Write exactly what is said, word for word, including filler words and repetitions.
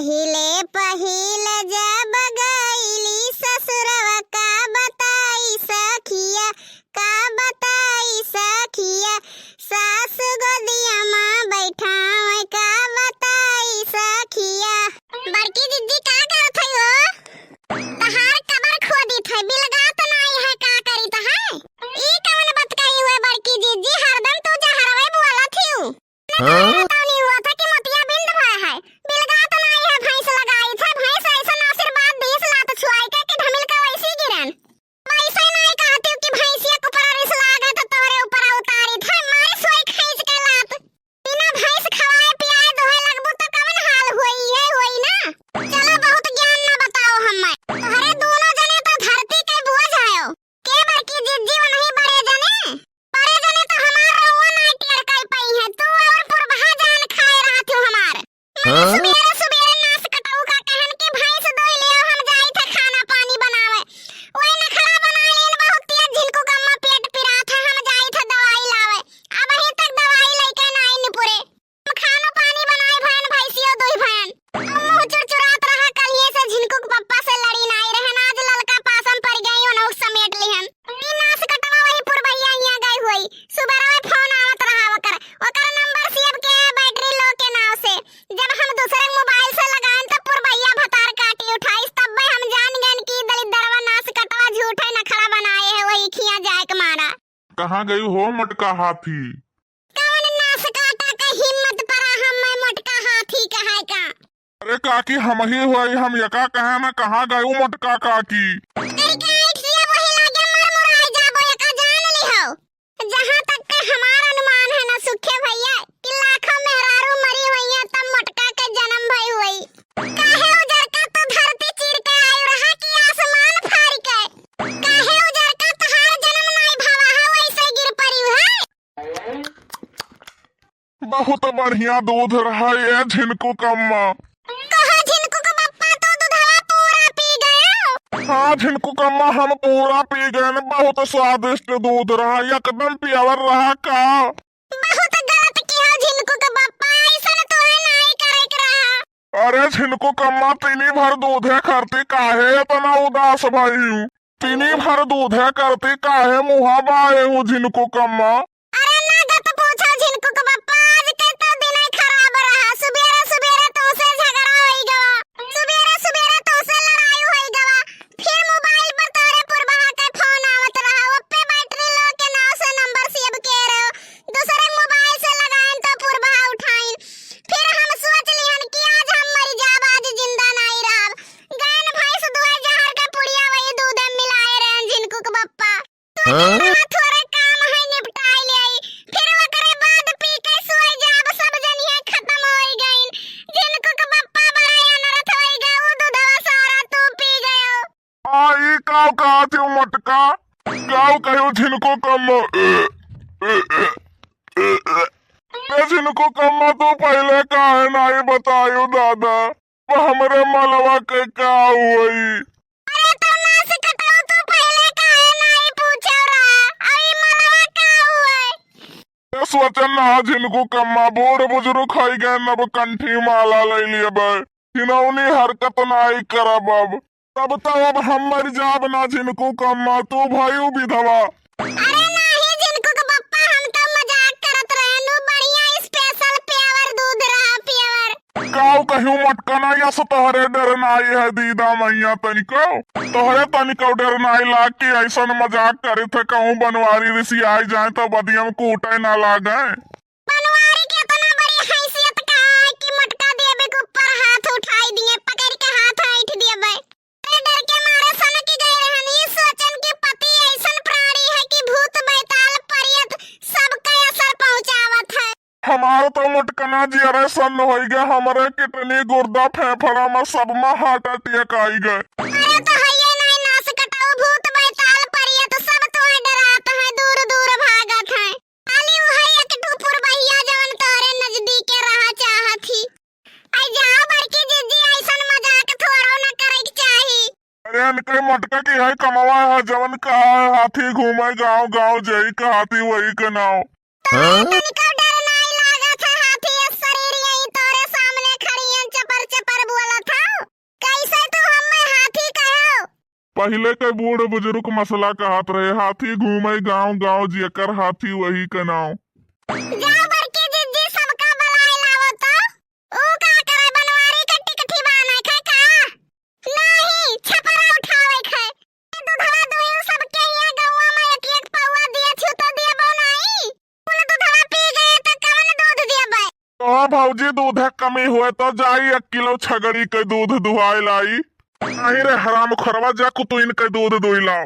पहिले पहिल जब गईली ससुरवा, का बताई सखिया, का बताई सखिया, सास गोदिया मा बैठावे, का बताई सखिया। बड़की जिज्जी का करत है हो? तहार कबर खोदित है, बिलगात नाई है, का करित है? ई कवन बात कही हुए बड़की जिज्जी, हरदम तू जहरवे बोलत हिउ। हाँ? तौनी हुआ था कि मोतियाबिंद भय है, बिलगात नाई है, भैंस लगाई थे, भैंस ऐसन आशीर्वाद दीस लात छुआई के कि ढमिल के वैसी गिरन। वैसे नाई कहती कि भैंसिया के ऊपर रिस लागे तो तोरे ऊपर उतारी थे, मारी सोई खींच के लात। बिना भैंस खवाए पियाए दोहे लगबू तो कवन हाल होई, ये होई ना। चलो बहुत ज्ञान ना बताओ हमें, तोहरे दोनों जने तो धरती के बोझ आयो। के बड़की जिज्जी वनही बड़े जने? बड़े जने तो हमार रउआ नाई टेढ़ कई पई है। तू और पुरबहा जान खाए रहत हो हमार। मने हाँ? सुबेरे सुबेरे नास कटऊ का कहन कि भैंस दोई ले आओ, हम जाई थे खाना पानी बनावे। वही नखरा बना लेन बहुत तेज, झिनकू कम्मा पेट पिरात है, हम जाई थे दवाई लावे। अब अहीं तक दवाई लेके नाई निपुरे। खानो पानी बनाई भयन, भैंसियो दुई भयन। मुँह चुरचुरात रहा, कलिए से झिनकू के पप्पा से लड़ी नाई रहन, आज ललका पासम पड़ गई, उन्हों समेट लिहन। ई नास कटवा वही पुरबहिया हियाँ गई हुई। सुबेरवे फोन आवत रहा ओकर, ओकर नंबर सेव के बैटरी लो के नाव से। जब हम दूसरे मोबाइल से लगाएन तो पुरबहिया भतार काटी उठाइस, तब्बे हम जान गएन कि दलिद्दरवा नास कटवा झूठे नखरा बनाए है, वही खिया जाए के मारा। कहाँ गई हो मोटका हाथी? कवन नास काटा के हिम्मत परा हमें मोटका हाथी कहे का? अरे काकी, हमही होई, हम यका कहे न, कहाँ गई मोटका काकी? अरे का ऐठ लिया वही लागे मर मुराई जाबो, यका जान लिहो। जहाँ तक के हमार अनुमान है ना सुखे भैया, कि लाखों मेहरारू मरी हुई है तब मोटका के जन्म भई हुई। काहे उजरका तू धरती चीर के आयु रहा कि आसमान फाड़ के? काहे उजरका तहार जन्म नाई भवा है वैसे गिर पड़ी है? बहुत बढ़िया दूध रहा ये झिनकू कम्मा। कहो झिनकू के बप्पा, तू दूधवा पूरा पी गयो? हाँ झिनकू कम्मा, हम पूरा पी गए न, बहुत स्वादिष्ट दूध रहा, एकदम प्यावर रहा का। बहुत गलत किया झिनकू के बप्पा, ऐसन तोहे नाई करे के रहा। अरे झिनकू कम्मा, तीनी भर दूधे करती काहे इतना उदास भई हूँ? तीनी भर दूधे करती काहे मुँहा बाए हूँ झिनकू कम्मा? अरे ना गत पूछो झिनकू के बप्पा, आज के तो दिन ही खराब रहा। सुबेरे सुबेरे तुमसे झगड़ा होई गवा, सुबेरे सुबेरे तुमसे लड़ाई होई गवा। फिर मोबाइल पर तोरे पुरबहा के फोन आवत रहा, ओपे बैटरी लो के नाव से नंबर सेव के रहो। दूसरे मोबाइल से लगाइन तो पुरबहा उठाइन। फिर हम सोच लिहन कि आज हम मर जाब, आज जिंदा नाई रहब। गैन भैंस दुहे जहर के पुड़िया वही दूधे मिलाए रहन झिनकू के बप्पा। सोचे हाँ? रहा थोड़े काम है निपटाई ले आई, फिर ओकरे बाद पी के सोए जाब, सब जनिए खत्म होई गइन। झिनकू के बप्पा बड़ा अनरथ होई गए, ऊ दूधवा सारा तू पी गयो। आ, ई का कहत हो मोटका? का कहू झिनकू कम्मा? ए, ए, ए, ए, ए। ए झिनकू कम्मा, तू पहिले काहे नाई बतायो दादा? अब हमरे मलवा के का होई? अरे तो नास कटवा, तू पहिले काहे नाई पूछो रहा? अरे मलवा का होई? ए सोचन ना झिनकू कम्मा, बूढ़ बुजुर्ग होई गए, अब कंठी माला ले लिए बे। हिनौनी हरकत नाई करब अब। तब तो अब हम मर जाब ना झिनकू कम्मा, तू भयू विधवा। अरे नाही झिनकू के बप्पा, हम तो मजाक करत रहे नु, बढ़िया special pure दूध रहा, pure। काऊ कहूँ मोटकना, यस तोहरे डर नाई है दीदा मैया तनिको, तोहरे तनिको डर नाई लाग कि ऐसन मजाक करे थे, कहूँ बनवारी रिसियाई जाए तो बदियम कूटे ना लागे। बनवारी के इतना बड़ी हैसियत का है कि मोटका देवे के ऊपर हाथ उठाई दिए, पकड़ के हाथ ऐंठ दिए बे। अरे डर के मारे सनक गए रहन, ई सोचन कि पति ऐसन प्राणी है कि भूत बैताल परियत सबके असर पहुँचावत है। हमार तो मोटकना जियरे सन्न होई गए, हमरे किडनी गुर्दा फेफड़ा में सब में heart attack आई गए। अरे तो हइये नहीं नास कटाऊ, भूत बैताल परियत सब तोहे डरात है, दूर दूर भागत है। खाली उहे एक ठो पुरबहिया जवन तोहरे नजदीके रहा चाहत ही। आई जाओ बड़की जिज्जी, ऐसन मजाक थोड़ो न करे के चाही। अरे इनके मोटका की है कमवा है जवन कहा है हाथी घूमे गाँव गाँव, जई के हाथी वही के नाव। तोरे हाँ? तनिको डर नाई लागत है हाथी, ये शरीर यही तोरे सामने खड़ी है, चपर चपर बोलत पहिले के बूढ़ बुजुर्ग मसला कहत रहे, हाथी घूमे गाँव गाँव, जेकर हाथी वही के नाव। जाओ बड़की जिज्जी, सबका बलाए लावो तो। ऊ का करे, बनवारी के टिकठी बान्हे खे का? नहीं, छपरा उठावे खे। दूधवा दुहियो सबके हियाँ गौवा में एक एक पौवा दिए छु तो दिए बनाई। कुल दूधवा पी गए तो कवन दूध दिए बे? तो भौजी दूध कमी हुए तो जाई एक किलो छगड़ी के दूध दुहाए लाई। नहीं रे हराम खोरवा, जा कुतुइन के दूध दुई लाओ।